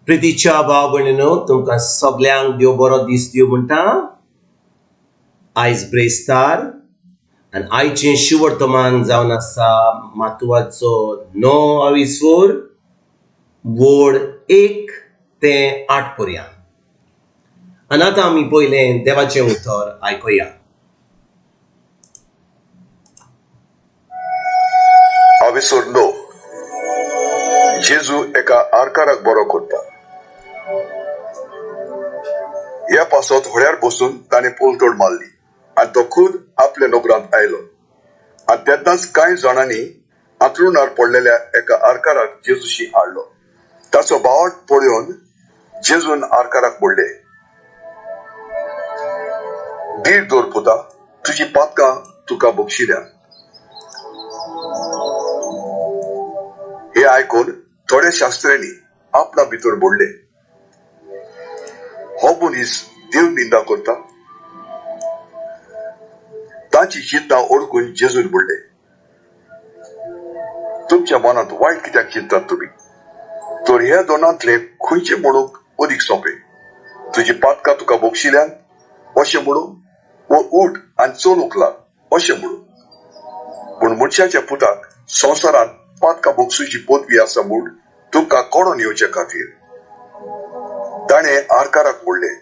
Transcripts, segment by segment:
प्रितीच्या भाव भयणीनो, तुमकां सगल्यांक देव बरो दीस दिवं म्हणटा. आयज ब्रेस्तार आनी आयचें शिवर्तमान जावन आसा मातुवाचो 9 आविसोर वोड 1 ते 8 पर्यंत. आनी आतां आमी पयलें देवाचें उतर आयकुया. आविसोर 9. जेजू एका आरकाराक बरो करता. ह्या पासत होड्यार बसून ताणें पोलतोड मारली आनी तो खूद आपल्या नोकरांत आयलो. आनी तेन्नाच कांय जाणांनी आंतरुणार पडलेल्या एका आरकाराक जेजूशी हाडलो. ताचो बावट पळोवन जेजून आरकाराक म्हणले, धीर दवर पुता, तुजी पातकां तुका बक्षिल्या. हे आयकून थोड्या शास्त्र्यांनी आपणा भितर म्हणले, हो मनीस देव निंदा करता. तांची चिंता ओळखून जेजून म्हणले, तुमच्या मनांत वायट कित्याक चिंतात तुमी? तर ह्या दोनांतले खंयचे म्हणूंक अदीक सोंपें, तुजी पातकां तुका बक्षिल्यान अशें म्हणू, वो उठ आनी चलूंक लाग अशें म्हणू? पूण मनशाच्या पुताक संवसारांत पातकां बक्षुची पदवी आसा म्हूण तुमकां कळोन येवचे खातीर ताणें आरकाराक म्हणलें,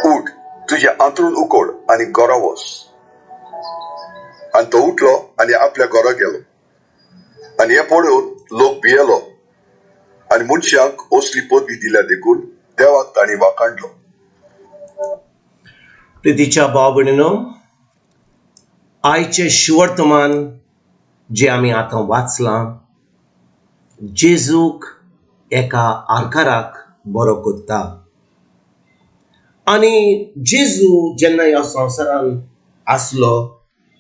उठ, तुजें आंतरून उकोड आनी घरा वच. आनी तो उठलो आनी आपल्या घरा गेलो. आनी हें पळोवन लोक भियेलो आनी मनशांक असली पदवी दिल्या देखून देवाक तांणी वाखाणलो. प्रितीच्या भाव भयणीनो, आयचें शिवर्तमान जें आमी आतां वाचलां, जेजूक एका आरकाराक बरो करता. आनी जेजू जेन्ना ह्या संवसारांत आसलो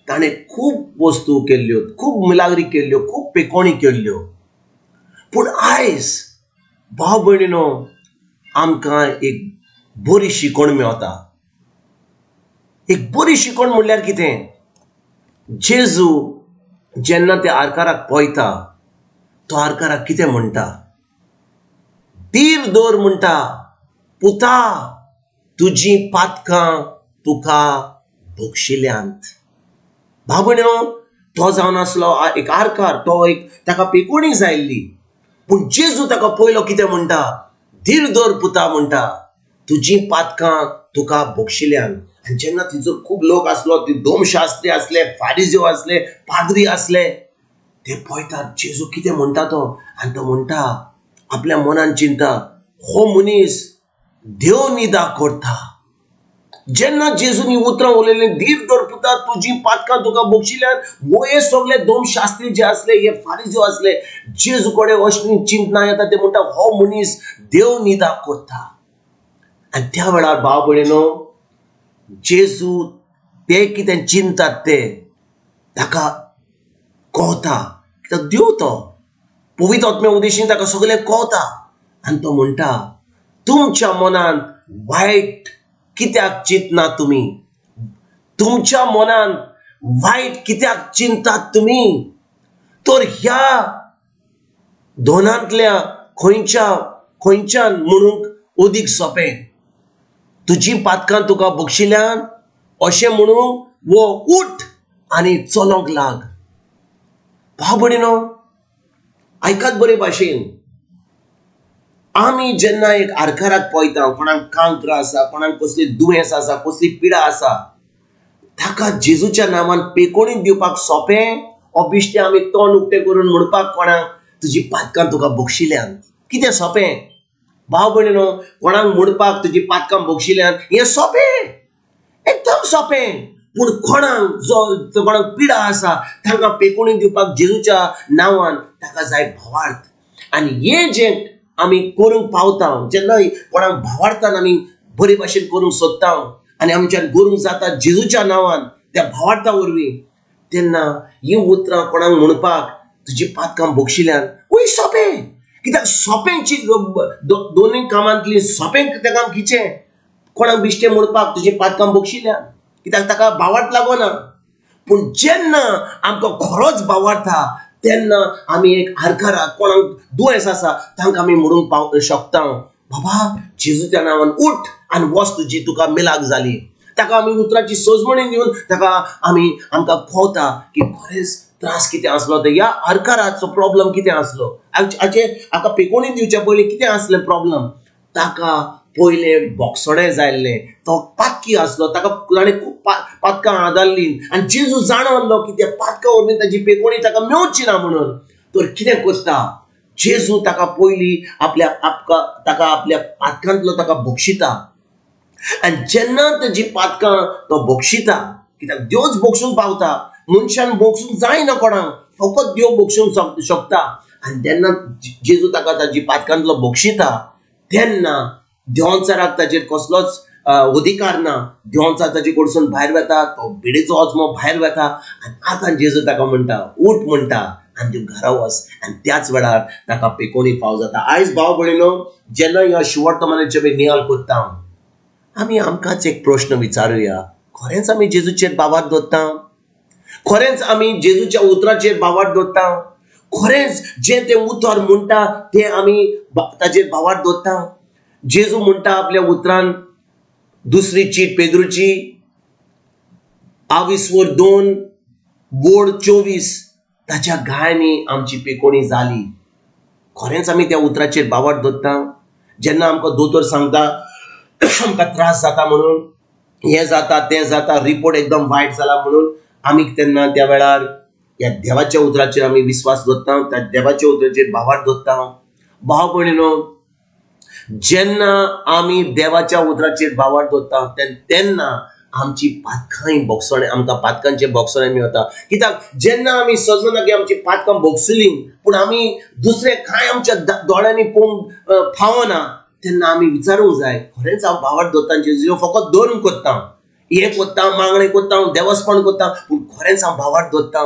ताणें खूब वस्तू केल्ल्यो, खूब मिलाग्री केल्ल्यो, खूब पेकोणी केल्ल्यो. पूण आयज भाव भयणीनो आमकां एक बरी शिकवण मेवता. एक बरी शिकवण म्हणल्यार कितें, जेजू जेन्ना त्या आरकाराक पळयता तो आरकाराक कितें म्हणटा, धीर दवर म्हणटा, पुता तुजी पातकां तुका बक्षिल्यांत. भाव भयणीनो, तो जावन आसलो एक आरकार, तो एक ताका पेकोणी जायल्ली. पूण जेजू ताका पयलो कितें म्हणटा, धीर दवर पुता म्हणटा, तुजी पातकां तुका बक्षिल्यान. आनी जेन्ना थंयसर खूब लोक आसलो, ती दोमशास्त्री आसले, फारिज्यो आसले, पाद्री आसले, ते पळयतात जेजू कितें म्हणटा तो. आनी तो म्हणटा आपल्या मनान चिंता, हो मनीस देव निदा करता. जेन्ना जेजून ही उतरां उलयलीं, धीर दवर पुता तुजी पातकां तुका बक्षिल्यान, वो हे सगळे दोमशास्त्री जे आसले, हे फारिज्यो आसले, जेजू कडेन अशी चिंतना येता, ते म्हणटा हो मनीस देव निदा करता. आनी त्या वेळार भाव भयणीनो, जेजू ते कितें चिंतात ते ताका कळता, कित्याक देव तो पवित्र आत्म्या उदेशीन ताका सगळें कळता. आनी तो म्हणटा, तुमच्या मनांत वायट कित्याक चिंतना तुमी, तुमच्या मनांत वायट कित्याक चिंतात तुमी? तर ह्या दोनांतल्या खंयच्या खंयच्यान म्हणूंक अदीक सोंपें, तुजी पातकां तुका बक्षिल्यान अशें म्हणूंक वो उठ आनी चलोंक लाग. भाव भयणीनो, आयकात बरे भाशेन, आमी जेन्ना एक आरकाराक पळयता, कोणाक कांक्र आसा, कोणाक कसली दुयेंस आसा, कसली पिडा आसा, ताका जेजूच्या नांवान पेकोणी दिवपाक सोंपें ओ बिश्टें आमी तोंड उक्तें करून म्हणपाक कोणाक तुजी पातकां तुका बक्षिल्यान कितें सोंपें? भाव भयणीनो, कोणाक म्हणपाक तुजी पातकां बक्षिल्यान हें सोंपें, एकदम सोंपें. पूण कोणाक जो कोणाक पिडा आसा तांकां पेकोणी दिवपाक जेजूच्या नांवान ताका जाय भावार्थ. आनी हें जें आमी करूंक पावता, जेन्ना कोणाक भावार्थान आमी बरे भाशेन करूंक सोदता आनी आमच्यान करूंक जाता जेजूच्या नांवान त्या भावार्था वरवीं, तेन्ना हीं उतरां कोणाक म्हणपाक तुजी पातकां बक्षिल्यान वय सोंपें. कित्याक सोंपेंची दोनूय कामांतली सोंपें तें काम खिचें, कोणाक बिश्टें म्हणपाक तुजी पातकां बक्षिल्यान, कित्याक ताका भावार्थ लागना. पूण जेन्ना आमकां खरोच भावार्थ आहा तेन्ना आमी एक हरकाराक कोणाक दुयेंस आसा तांकां आमी म्हणूंक पाव शकता, बाबा जेजूच्या नांवान उठ आनी वच, तुजी तुका मिलाग जाली. ताका आमी उतराची सजमणी दिवन ताका आमी आमकां कळटा की खरेंच त्रास कितें आसलो ते, ह्या हरकाराचो प्रॉब्लम कितें आसलो, हाचे हाका पेकोणी दिवच्या पयलीं कितें आसलें प्रॉब्लम. ताका पयलें बोगसणें जाल्लें, तो पातकी आसलो, ताका ताणें खूब पातकां आदारलीं आनी जेजू जाणवलो की त्या पातकां वरवीं ताजी पेकोणी ताका मेवची ना म्हणून. तर कितें करता जेजू, ताका पयलीं आपल्या आपका ताका आपल्या पातकांतलो ताका बक्षिता. आनी जेन्ना ताजी पातकां तो बक्षिता, कित्याक देवच बक्षूंक पावता, मनशान बक्षूंक जायना कोणाक, फकत देव बक्षूंक शकता. आनी तेन्ना जेजू ताका ताजी पातकांतलो बक्षिता तेन्ना देवचाराक ताजेर कसलोच अधिकार ना. देवचार ताजे कडसून भायर वता, तो बेडीचो अजमो भायर वता. आनी आतां जेजू ताका म्हणटा, उठ म्हणटा आनी तूं घरा वच. आनी त्याच वेळार ताका पेकोणी फाव जाता. आयज भाव भयणीनो, जेन्ना ह्या शिवर्तमानाचे आमी नियाळ करता, आमी आमकांच एक प्रश्न विचारुया, खरेंच आमी जेजूचेर बाबार दवरता? खरेंच आमी जेजूच्या उतराचेर बाबार दवरता? खरेंच जें तें उतर म्हणटा तें आमी ताजेर भावार दवरता? जेजू म्हणटा आपल्या उतरान, दुसरी चीट पेद्रूची 2:24, ताच्या घायांनी आमची पेकोणी जाली. खरेंच आमी त्या उतराचेर बावार दवरता? जेन्ना आमकां दोतोर सांगता आमकां त्रास जाता म्हणून, हें जाता तें जाता, रिपोर्ट एकदम वायट जाला म्हणून, आमी तेन्ना त्या वेळार ह्या देवाच्या उतराचेर आमी विस्वास दवरता, त्या देवाच्या उतराचेर भावार दवरता? भाव भयणीनो, जेन्ना आमी देवाच्या उतराचेर भावार दवरता तेन्ना आमची पातकांय बोगसणें, आमकां पातकांचें बोगसणें मेळटा. कित्याक जेन्ना आमी सजना की आमची पातकां बोगसली, पूण आमी दुसरें कांय आमच्या दोळ्यांनी पळोवंक फावना, तेन्ना आमी विचारूंक जाय, खरेंच हांव भावार दवरता जेजू, फकत धर्म करता, हें करता, मागणें करता, देवस्पण करता, पूण खरेंच हांव भावार दवरता?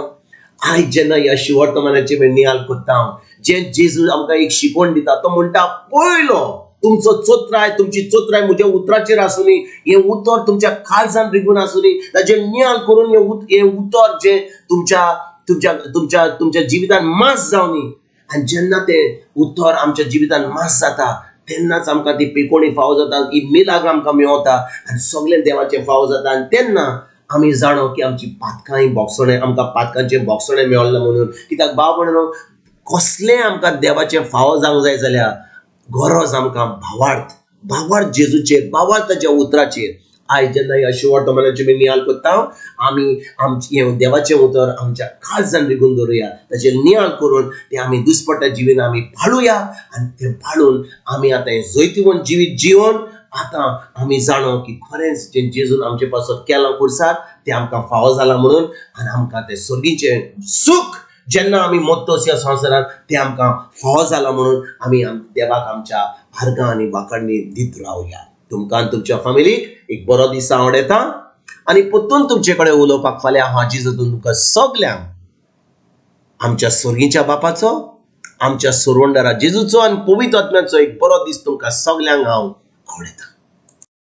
आयज जेन्ना ह्या शिवर्तमानाचे आमी नियाळ करता, जें जेजू आमकां एक शिकवण दिता, तो म्हणटा, पयलो तुमचो चोत्राय, तुमची चोत्राय म्हज्या उतराचेर आसुनी, हें उतर तुमच्या काळजान रिगून आसुनी, ताजेर नियाळ करून हें उतर जें तुमच्या तुमच्या तुमच्या तुमच्या जिवितान मास जावनी. आनी जेन्ना तें उतर आमच्या जिवितान मास जाता तेन्नाच आमकां ती पेकोणी फावो जाता, ती मिलाग्र आमकां मेवता आनी सगळें देवाचें फावो जाता. आनी तेन्ना आमी जाणो की आमची पातकांय बोगसणें, आमकां पातकांचें बोगसणें मेळ्ळें म्हणून. कित्याक भाव म्हणून कसलें आमकां देवाचें फावो जावंक जाय जाल्यार गरज आमकां भावार्थ, भावार्थ जेजूचेर, भावार्थ ताच्या उतराचेर. आयज जेन्ना ह्या शिवर्तमानाचे आमी नियाळ करता, आमी आमचें हें देवाचें उतर आमच्या काळजान रिगून दवरुया, ताचेर नियाळ करून तें आमी दुसपट्ट्या जिवीन आमी पाळुया. आनी तें पाळून आमी आतां हें जैतिवंत जिवीत जिवन आतां आमी जाणो की खरेंच जें जेजून आमचे पासत केलां खुर्सार तें आमकां फावो जालां म्हणून. आनी आमकां तें सर्गीचें सूख जेन्ना आमी मोत्तोस ह्या संवसारांत तें आमकां फावो जालां म्हणून आमी देवाक आमच्या आर्गां आनी वाखाणणी दीत रावया. तुमकां आनी तुमच्या फामिलीक एक बरो दीस आवडटा आनी परतून तुमचे कडेन उलोवपाक फाल्यां हांव हाजी तुमकां सगल्यांक आमच्या सर्गीच्या बापाचो, आमच्या सोरवंडरा जेजूचो आनी पवित्र आत्म्याचो एक बरो दीस तुमकां सगल्यांक हांव आवडटा.